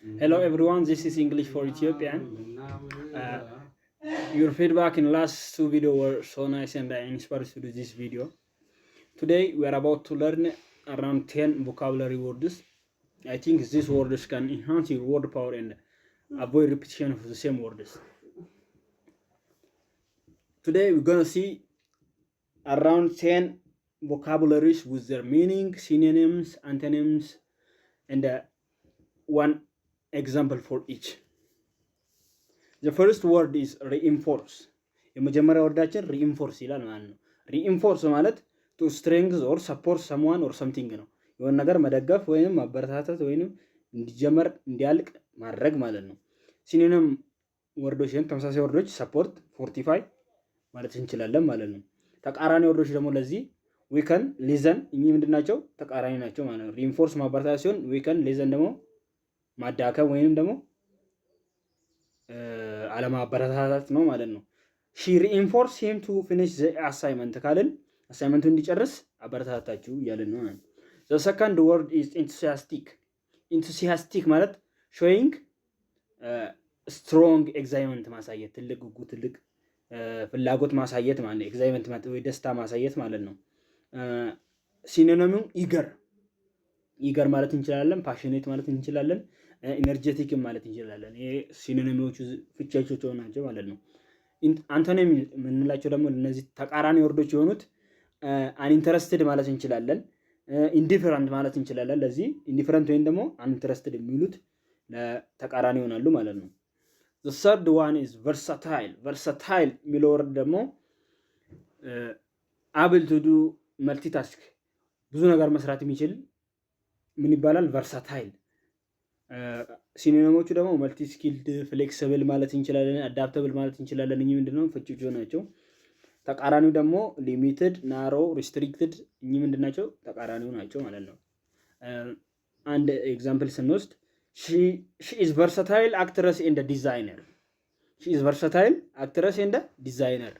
Hello everyone, this is English for Ethiopian. Your feedback in last two video were so nice and I inspired to do this video. Today we are about to learn around 10 vocabulary words. I think these words can enhance your word power and avoid repetition of the same words. Today we're gonna see around 10 vocabularies with their meaning, synonyms, antonyms, and one example for each. The first word is reinforce. የመጀመሪያ word ኣችን reinforce ይላል ማለት ነው። Reinforce ማለት to strength or support someone or something ነው። የሆነ ነገር መደገፍ ወይንም ማበረታታት ወይንም እንዲጀመር እንዲያልቅ ማድረግ ማለት ነው። Synonym word ኦች ወይም ተመሳሳይ word ኦች support፣ fortify ማለት እንችላለን ማለት ነው። ተቃራኒ word ኦች ደግሞ ለዚህ weaken፣ lessen እኚህ ምንድን ናቸው? ተቃራኒ ናቸው ማለት ነው። Reinforce ማበረታታት ሲሆን weaken፣ lessen ደግሞ ማዳከም ወይንም ደግሞ አለማበረታታት ነው ማለት ነው። She reinforce him to finish the assignment ካልን assignment ኡ እንዲጨርስ አበረታታችው እያልን ነው ማለት ነው። The second word is enthusiastic። Enthusiastic ማለት showing strong excitement ማሳየት፣ ትልቅ ጉጉት፣ ትልቅ ፍላጎት ማሳየት ማለት ነው። Excitement ወይ ደስታ ማሳየት ማለት ነው። Synonym ኡ eager፣ eager ማለት እንችላለን። Passionate ማለት እንችላለን። Energetic ም ማለት እንችላለን። ይሄ synonym ኦቹ ፍቻቸው ናቸው ማለት ነው። Antonym የምንላቸው ደግሞ እነዚህ ተቃራኒ word ኦች የሆኑት uninterested ማለት እንችላለን። Indifferent ማለት እንችላለን። ለዚህ indifferent ወይም ደግሞ uninterested የሚሉት ተቃራኒ ይሆናሉ ማለት ነው። Third one is versatile። Versatile የሚለው word ደግሞ able to do multitask፣ ብዙ ነገር መስራት የሚችል ምን ይባላል? Versatile። Synonym ኦቹ ደግሞ multi skilled፣ flexible ማለት እንችላለን፣ adaptable ማለት እንችላለን። እኚህ ምንድነው ፍቺዎቹ ናቸው። ተቃራኒው ደግሞ limited፣ narrow፣ restricted እኚህ ምንድን ናቸው? ተቃራኒው ናቸው ማለት ነው። አንድ example ስንወስድ she is versatile actress and designer። She is versatile actress and designer፣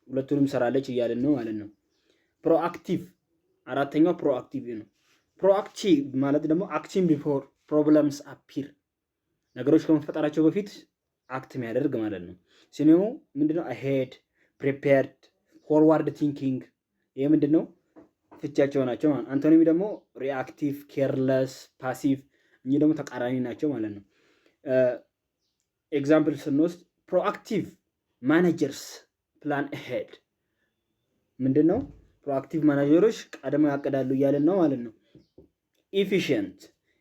ሁለቱንም ሰራለች እያልን ነው ማለት ነው። Proactive፣ አራተኛው proactive ነው። Proactive ማለት ደግሞ acting before problems appear፣ ነገሮች ከመፈጠራቸው በፊት act የሚያደርግ ማለት ነው። Synonym ኡ ምንድነው? Ahead፣ prepared፣ forward thinking። ይህ ምንድነው? ፍቻቸው ናቸው። Antonym ደግሞ reactive፣ careless፣ passive። እኚህ ደግሞ ተቃራኒ ናቸው ማለት ነው። Example ስንወስድ proactive managers plan ahead። ምንድን ነው? Proactive manager ኦች ቀድመው ያቅዳሉ እያልን ነው ማለት ነው። Efficient።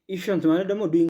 Efficient ማለት ደግሞ doing